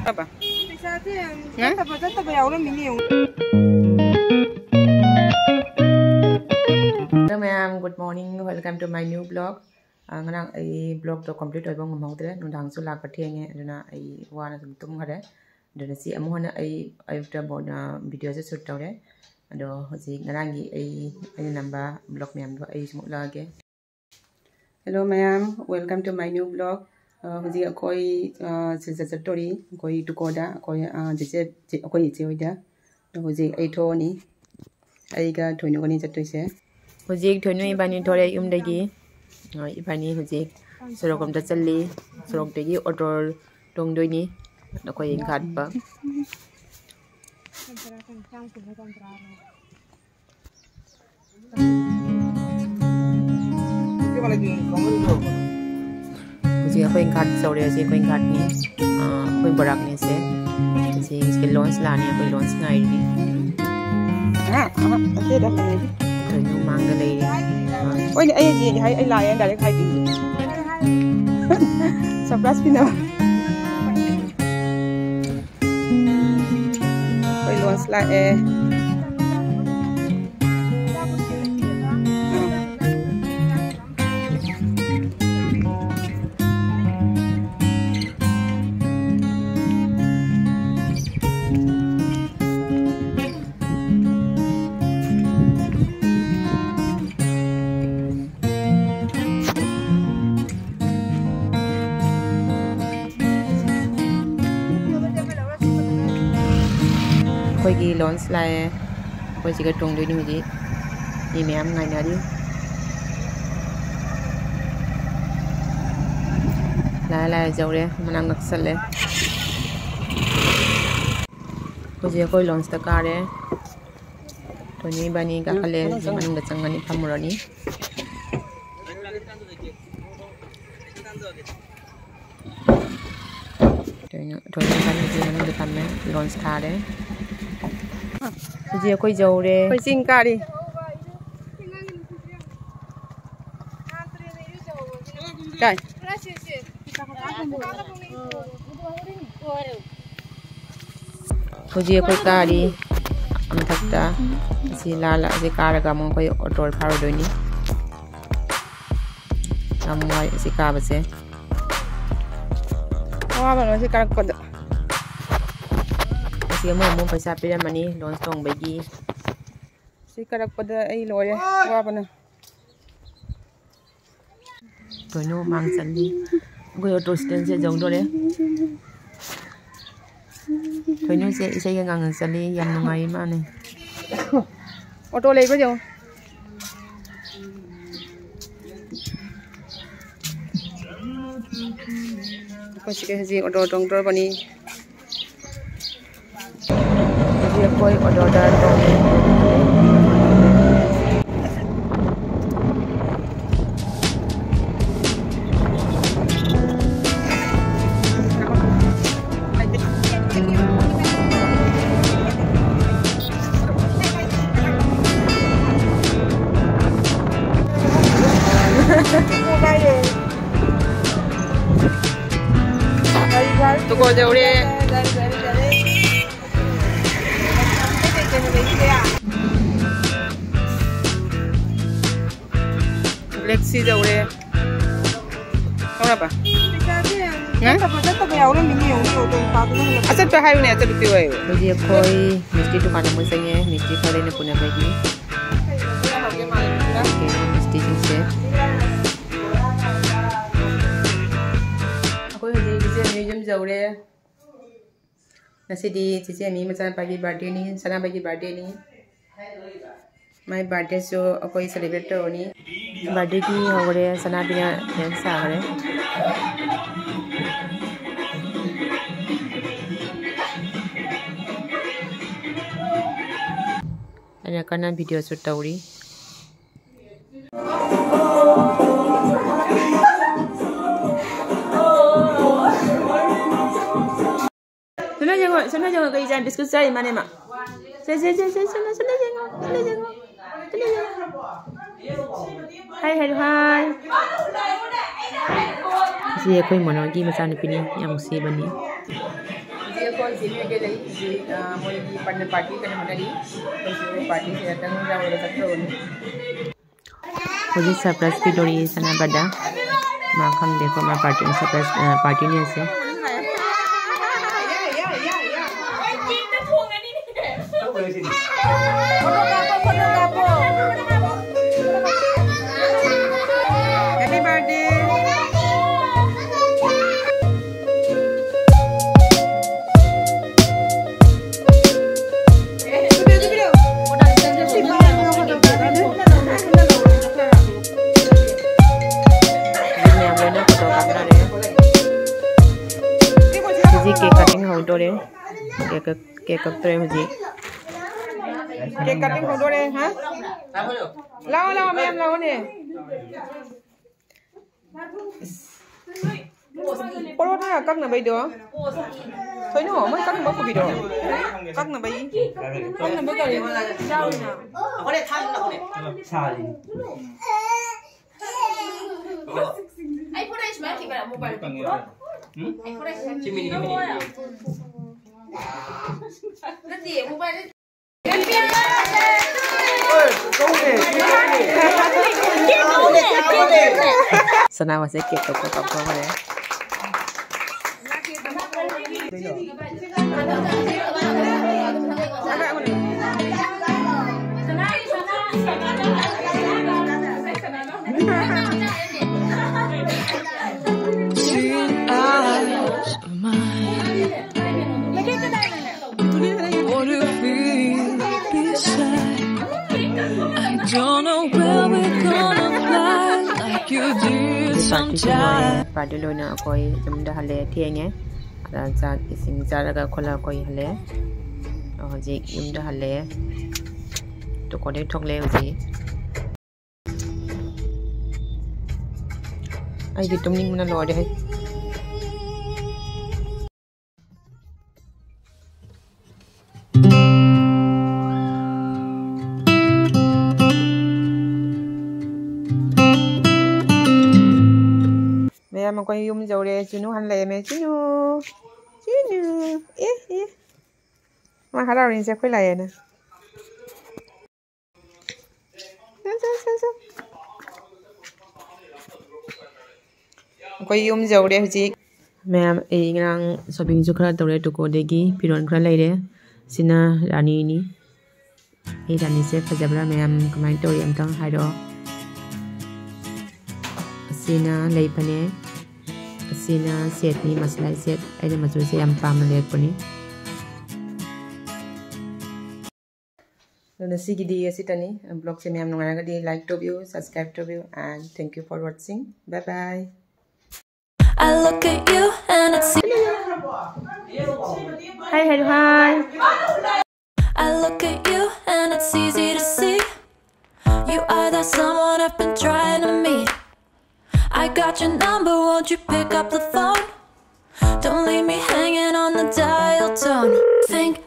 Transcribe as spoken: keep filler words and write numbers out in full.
ꯆꯠꯇꯕ? ꯄꯩꯁꯥꯁꯦ ꯍꯥ? ꯆꯠꯇꯕ, ꯆꯠꯇꯕ ꯌꯥꯎꯔꯝꯃꯤꯅꯦ, ꯌꯦꯡꯉꯨ꯫ Hello ꯃꯌꯥꯝ, good morning, welcome to my new vlog. ꯑ, ꯉꯔꯥꯡ ꯑꯩ vlogꯇꯣ complete ꯑꯣꯏꯕ ꯉꯝꯍꯧꯗ꯭ꯔꯦ, ꯅꯨꯡꯗꯥꯡꯁꯨ ꯂꯥꯛꯄ ꯊꯦꯡꯉꯦ, ꯑꯗꯨꯅ ꯑꯩ ꯋꯥꯅ ꯁꯨꯝ ꯇꯨꯝꯈꯔꯦ꯫ ꯑꯗꯨꯅ ꯁꯤ ꯑꯃꯨꯛ ꯍꯟꯅ ꯑꯩ ꯑꯌꯨꯛꯇ ꯕꯣ-, ꯑ, videoꯁꯦ shoot ꯇꯧꯔꯦ꯫ ꯑꯗꯣ ꯍꯧꯖꯤꯛ ꯉꯔꯥꯡꯒꯤ ꯑꯩ, ꯑꯩꯅ ꯅꯝꯕ vlog ꯃꯌꯥꯝꯗꯣ ꯑꯩ ꯁꯨꯝ ꯎꯠꯂꯛꯑꯒꯦ꯫ Hello ꯃꯌꯥꯝ, welcome to my new vlog. ꯑ, ꯍꯧꯖꯤꯛ ꯑꯩꯈꯣꯏ, ꯑ, ꯁꯤꯗ ꯆꯠꯇꯣꯔꯤ, ꯑꯩꯈꯣꯏ ꯇꯨꯀꯣꯗ, ꯑꯩꯈꯣꯏ, ꯑ, ꯆꯦꯆꯦ, ꯆꯦ-, ꯑꯩꯈꯣꯏ ꯏꯆꯦ ꯍꯣꯏꯗ꯫ ꯑꯗꯣ ꯍꯧꯖꯤꯛ ꯑꯩ ꯊꯣꯛꯑꯅꯤ, ꯑꯩꯒ ꯊꯣꯏꯅꯨꯒꯅꯤ ꯆꯠꯇꯣꯏꯁꯦ꯫ ꯍꯧꯖꯤꯛ ꯊꯣꯏꯅꯨ ꯏꯕꯥꯅꯤ ꯊꯣꯔꯛꯑꯦ ꯌꯨꯝꯗꯒꯤ꯫ ꯑ, ꯏꯕꯥꯅꯤ ꯍꯧꯖꯤꯛ ꯁꯣꯔꯣꯛ ꯑꯝꯗ ꯆꯠꯂꯤ, ꯁꯣꯔꯣꯛꯇꯒꯤ ꯑꯣꯇꯣ ꯇꯣꯡꯗꯣꯏꯅꯤ ꯑꯩꯈꯣꯏ ꯏꯪꯈꯥꯠꯄ꯫ ꯍꯧꯖꯤꯛ ꯑꯩꯈꯣꯏ ꯏꯪꯈꯥꯠ ꯌꯧꯔꯦ, ꯑꯁꯤ ꯑꯩꯈꯣꯏ ꯏꯪꯈꯥꯠꯅꯤ꯫ ꯑꯥ, ꯑꯩꯈꯣꯏ ꯕꯣꯔꯥꯛꯅꯤ ꯑꯁꯦ꯫ ꯑꯁꯤ, ꯁꯤ launch ꯂꯥꯛꯑꯅꯤ, ꯑꯩꯈꯣꯏ launch ꯉꯥꯏꯔꯤ꯫ ꯑꯥ, ꯑꯥ, ꯑꯇꯩꯗ ꯍꯪꯉꯗꯤ꯫ ꯀꯩꯅꯣ ꯃꯥꯡꯗ ꯂꯩꯔꯤ꯫ ꯑꯥ꯫ ꯍꯣꯏꯅꯦ, ꯑꯩ ꯌꯦꯡꯒꯦ ꯍꯥꯏ, ꯑꯩ ꯂꯥꯛꯑꯦ direct ꯍꯥꯏꯗꯣꯏꯅꯤ꯫ Surprise ꯄꯤꯅꯕ꯫ ꯑꯩꯈꯣꯏ launch ꯂꯥꯛꯑꯦ꯫ ꯑꯩꯈꯣꯏꯒꯤ launch ꯂꯥꯛꯑꯦ꯫ ꯑꯩꯈꯣꯏ ꯁꯤꯒ ꯇꯣꯡꯗꯣꯏꯅꯤ ꯍꯧꯖꯤꯛ꯫ ꯃꯤ ꯃꯌꯥꯝ ꯉꯥꯏꯅꯔꯤ꯫ ꯂꯥꯛꯑꯦ, ꯂꯥꯛꯑꯦ, ꯌꯧꯔꯦ꯫ ꯃꯅꯥꯛ ꯅꯛꯁꯜꯂꯦ꯫ ꯍꯧꯖꯤꯛ ꯑꯩꯈꯣꯏ launchꯇ ꯀꯥꯔꯦ꯫ ꯊꯣꯏꯅꯨ ꯏꯕꯥꯅꯤ ꯀꯥꯈꯠꯂꯦ꯫ ꯍꯧꯖꯤꯛ ꯃꯅꯨꯡꯗ ꯆꯪꯉꯅꯤ, ꯐꯝꯃꯨꯔꯅꯤ꯫ ꯊꯣꯏꯅꯨ, ꯊꯣꯏꯅꯨ ꯏꯕꯥꯅꯤ ꯍꯧꯖꯤꯛ ꯃꯅꯨꯡꯗ ꯐꯝꯃꯦ꯫ Launch ꯊꯥꯔꯦ꯫ ꯍꯧꯖꯤꯛ ꯑꯩꯈꯣꯏ ꯌꯧꯔꯦ꯫ ꯑꯩꯈꯣꯏ ꯆꯤꯡ ꯀꯥꯔꯤ꯫ ꯀꯥꯏ? ꯍꯧꯖꯤꯛ ꯑꯩꯈꯣꯏ ꯀꯥꯔꯤ ꯃꯊꯛꯇ꯫ ꯑꯁꯤ ꯂꯥꯜꯂ ꯑꯁꯤ ꯀꯥꯔꯒ ꯑꯃꯨꯛ ꯑꯩꯈꯣꯏ ꯑꯣꯇꯣ ꯐꯥꯔꯨꯗꯣꯏꯅꯤ꯫ ꯌꯥꯝ ꯋꯥꯏ ꯑꯁꯤ ꯀꯥꯕꯁꯦ꯫ ꯋꯥꯕꯅ ꯁꯤ ꯀꯥꯔꯛꯄꯗ꯫ ꯑꯁꯤ ꯑꯃꯨꯛ ꯑꯃꯨꯛ ꯄꯩꯁꯥ ꯄꯤꯔꯝꯃꯅꯤ ꯂꯣꯟꯁ ꯇꯣꯡꯕꯒꯤ꯫ ꯁꯤ ꯀꯥꯔꯛꯄꯗ ꯑꯩ ꯂꯣꯏꯔꯦ ꯋꯥꯕꯅ꯫ ꯊꯣꯏꯅꯨ ꯃꯥꯡ ꯆꯠꯂꯤ꯫ ꯑꯩꯈꯣꯏ ꯑꯣꯇꯣ ꯁ꯭ꯇꯦꯟꯁꯦ ꯌꯧꯗꯣꯔꯦ꯫ ꯊꯣꯏꯅꯨꯁꯦ ꯏꯁꯩꯒ ꯉꯪꯉ ꯆꯠꯂꯤ꯫ ꯌꯥꯝ ꯅꯨꯡꯉꯥꯏ ꯃꯥꯅꯦ꯫ ꯑꯣꯇꯣ ꯂꯩꯕ꯭ꯔꯥ ꯌꯦꯡꯉꯣ꯫ ꯑꯩꯈꯣꯏ ꯁꯤꯒ ꯍꯧꯖꯤꯛ ꯑꯣꯇꯣ ꯇꯣꯡꯗꯣꯔꯕꯅꯤ꯫ ꯍꯧꯖꯤꯛ ꯑꯩꯈꯣꯏ ꯑꯣꯇꯣꯗ ꯇꯣꯡꯉꯦ꯫ ꯇꯨꯀꯣ ꯌꯧꯔꯦ꯫ ꯕ꯭ꯂꯦꯛ ꯁꯤ ꯌꯧꯔꯦ꯫ ꯈꯪꯉꯕ? ꯍꯥ? ꯆꯠꯇꯕ, ꯆꯠꯇꯕ ꯌꯥꯎꯔꯝꯃꯤꯅꯦ, ꯌꯦꯡꯉꯨ, ꯌꯦꯡꯉꯨ, ꯇꯣꯡ ꯐꯥꯗꯅ ꯍꯜꯂꯛꯄ꯫ ꯑꯆꯠꯄ ꯍꯥꯏꯌꯨꯅꯦ, ꯑꯆꯠꯄ ꯄꯤꯌꯨ ꯍꯥꯏꯌꯨ꯫ ꯍꯧꯖꯤꯛ ꯑꯩꯈꯣꯏ ꯃꯤꯁꯇꯤ ꯗꯨꯀꯥꯟ ꯑꯃ ꯆꯪꯉꯦ, ꯃꯤꯁꯇꯤ ꯈꯔ ꯂꯩꯅ ꯄꯨꯅꯕꯒꯤ꯫ ꯀꯩꯅꯣ ꯃꯤꯁꯇꯤꯁꯤꯡꯁꯦ꯫ ꯑꯩꯈꯣꯏ ꯍꯧꯖꯤꯛ ꯏꯆꯦ ꯃꯌꯨꯝ ꯌꯧꯔꯦ꯫ ꯉꯁꯤꯗꯤ ꯆꯤꯆꯦ ꯑꯃꯤ ꯃꯆꯥꯅꯨꯄꯥꯒꯤ ꯕꯥꯔꯗꯦꯅꯤ, ꯁꯅꯥꯕꯒꯤ ꯕꯥꯔꯗꯦꯅꯤ꯫ ꯃꯥꯏ ꯕꯥꯔꯗꯦꯁꯨ ꯑꯩꯈꯣꯏ ꯁꯦꯂꯦꯕ꯭ꯔꯦꯠ ꯇꯧꯔꯅꯤ꯫ ꯕꯥꯔꯗꯦꯒꯤ ꯍꯧꯔꯦ, ꯁꯅꯥꯕꯤꯅ ꯗꯦꯟꯁ ꯁꯥꯈ꯭ꯔꯦ꯫ ꯑꯩꯅ ꯀꯟꯅ ꯚꯤꯗꯤꯑꯣ ꯁꯨꯠ ꯇꯧꯔꯤ꯫ ꯁꯅꯥ ꯌꯦꯡꯉꯣ, ꯁꯅꯥ ꯌꯦꯡꯉꯣ, ꯀꯩ ꯆꯥꯏ? ꯕꯤꯁꯀꯨꯠ ꯆꯥꯏ ꯃꯥꯅꯦ ꯃꯥ꯫ ꯁꯦ, ꯁꯦ, ꯁꯦ, ꯁꯦ, ꯁꯅꯥ, ꯁꯅꯥ ꯌꯦꯡꯉꯣ, ꯁꯅꯥ ꯌꯦꯡꯉꯣ, ꯁꯅꯥ ꯌꯦꯡꯉꯣ꯫ ꯍꯥꯏ ꯍꯥꯏꯔꯣ, ꯍꯥꯏ꯫ ꯁꯤ ꯑꯩꯈꯣꯏ ꯃꯣꯅꯣꯒꯤ ꯃꯆꯥꯅꯨꯄꯤꯅꯤ, ꯌꯥꯝ ꯅꯨꯡꯁꯤꯕꯅꯤ꯫ ꯍꯧꯖꯤꯛ ꯃꯣꯏꯒꯤ ꯄꯥꯔꯇꯤ ꯀꯩꯅꯣ ꯍꯣꯠꯅꯔꯤ꯫ ꯑꯩꯈꯣꯏꯁꯨ ꯄꯥꯔꯇꯤꯁꯦ ꯉꯥꯛꯇꯪ ꯌꯥꯎꯔꯒ ꯆꯠꯇꯧꯕꯅꯤ꯫ ꯍꯧꯖꯤꯛ ꯁꯔꯄ꯭ꯔꯥꯏꯖ ꯄꯤꯗꯣꯔꯤ ꯁꯅꯥꯕꯗ꯫ ꯃꯥ ꯈꯪꯗꯦꯀꯣ, ꯃꯥ ꯄꯥꯔꯇꯤꯅꯤ, ꯁꯔꯄ꯭ꯔꯥꯏꯖ, ꯑ, ꯄꯥꯔꯇꯤꯅꯤ ꯑꯁꯦ꯫ Happy birthday. ꯍꯧꯖꯤꯛ ꯃꯌꯥꯝ ꯂꯣꯏꯅ ꯐꯣꯇꯣ ꯀꯥꯞꯅꯔꯦ꯫ ꯍꯧꯖꯤꯛ ꯀꯦꯛ ꯀꯠꯇꯤꯡ ꯍꯧꯗꯣꯔꯦ꯫ ꯀꯦꯛ ꯀꯛ-, ꯀꯦꯛ ꯀꯛꯇꯣꯔꯦ ꯍꯧꯖꯤꯛ꯫ ꯀꯦꯛ ꯀꯠꯇꯤꯡ ꯍꯧꯗꯣꯔꯦ, ꯍꯥ? ꯂꯥꯛꯑꯣ, ꯂꯥꯛꯑꯣ, ꯃꯌꯥꯝ ꯂꯥꯛꯑꯣꯅꯦ꯫ ꯄꯣꯔꯣꯊꯥ ꯀꯛꯅꯕꯩꯗꯣ꯫ ꯀꯩꯅꯣ? ꯃꯣꯏ ꯀꯛꯅꯕ ꯀꯣꯕꯤꯗꯣ? ꯀꯛꯅꯕꯩ? ꯀꯛꯅꯕ ꯀꯔꯤ? ꯆꯥꯎꯅ꯫ ꯑꯩ ꯄꯣꯔꯣꯊꯥ ꯁꯨꯃꯥꯏꯅ ꯀꯤꯕ꯭ꯔꯥ? ꯃꯣꯕꯥꯏꯜ ꯀꯛꯅꯕ? ꯑꯩ ꯄꯣꯔꯣꯊꯥ ꯁꯨꯃꯥꯏꯅ ꯀꯤꯕ꯭ꯔꯥ? ꯅꯠꯇꯦ, ꯃꯣꯕꯥꯏꯜ꯫ ꯁꯅꯥ ꯃꯁꯦ ꯀꯦꯛ ꯀꯛꯄ ꯀꯥꯞꯊꯣꯛꯈ꯭ꯔꯦ꯫ What do you feel beside? I don't know where we're gonna fly like you did ꯄꯥꯔꯇꯤꯁꯨ ꯂꯣꯏꯔꯦ꯫ Sometime. ꯄꯥꯔꯇꯤ ꯂꯣꯏꯅ ꯑꯩꯈꯣꯏ ꯌꯨꯝꯗ ꯍꯜꯂꯛꯑꯦ, ꯊꯦꯡꯉꯦ꯫ ꯑꯗ ꯆꯥꯛ ꯏꯁꯤꯡ ꯆꯥꯔꯒ ꯈꯣꯠꯂꯒ ꯑꯩꯈꯣꯏ ꯍꯜꯂꯛꯑꯦ꯫ ꯍꯧꯖꯤꯛ ꯌꯨꯝꯗ ꯍꯜꯂꯛꯑꯦ꯫ ꯇꯨꯀꯣꯗꯩ ꯊꯣꯛꯂꯛꯑꯦ ꯍꯧꯖꯤꯛ꯫ ꯑꯩꯗꯤ ꯇꯨꯝꯅꯤꯡꯕꯅ ꯂꯣꯏꯔꯦ꯫ ꯃꯌꯥꯝ, ꯑꯩꯈꯣꯏ ꯌꯨꯝ ꯌꯧꯔꯦ꯫ ꯆꯤꯅꯨ ꯍꯜꯂꯛꯑꯦꯃꯦ, ꯆꯤꯅꯨ꯫ ꯇꯤꯅꯨ꯫ ꯑꯦ, ꯑꯦ꯫ ꯃꯥ ꯍꯔꯥꯎꯔꯤꯁꯦ ꯑꯩꯈꯣꯏ ꯂꯥꯛꯑꯦꯅ꯫ ꯆꯣ, ꯆꯣ, ꯆꯣ, ꯆꯣ꯫ ꯑꯩꯈꯣꯏ ꯌꯨꯝ ꯌꯧꯔꯦ ꯍꯧꯖꯤꯛ꯫ ꯃꯌꯥꯝ, ꯑꯩ ꯉꯔꯥꯡ ꯁꯣꯄꯤꯡꯁꯨ ꯈꯔ ꯇꯧꯔꯦ ꯇꯨꯀꯣꯗꯒꯤ꯫ ꯐꯤꯔꯣꯜ ꯈꯔ ꯂꯩꯔꯦ꯫ ꯁꯤꯅ ꯔꯥꯅꯤꯅꯤ꯫ ꯑꯩ ꯔꯥꯅꯤꯁꯦ ꯐꯖꯕ꯭ꯔꯥ? ꯃꯌꯥꯝ ꯀꯃꯥꯏꯅ ꯇꯧꯔꯤ ꯑꯝꯇꯪ ꯍꯥꯏꯔꯛꯑꯣ꯫ ꯑꯁꯤꯅ ꯂꯩ ꯐꯅꯦꯛ꯫ ꯑꯁꯤꯅ ꯁꯦꯠꯅꯤ, ꯃꯁꯂꯥꯏ ꯁꯦꯠ꯫ ꯑꯩꯅ ꯃꯆꯨꯁꯦ ꯌꯥꯝ ꯄꯥꯝꯅ ꯂꯩꯔꯛꯄꯅꯤ꯫ ꯑꯗꯨꯅ ꯁꯤꯒꯤꯗꯤ ꯑꯁꯤꯇꯅꯤ꯫ ꯕ꯭ꯂꯣꯒꯁꯦ ꯃꯌꯥꯝ ꯅꯨꯡꯉꯥꯏꯔꯒꯗꯤ like ꯇꯧꯕꯤꯌꯨ, subscribe ꯇꯧꯕꯤꯌꯨ, and thank you for watching. Bye bye. I look at you and it's Hi, hello, hi. I look at you and it's easy to see. You are that someone I've been trying to meet. I got your number, won't you pick up the phone? Don't leave me hanging on the dial tone. Think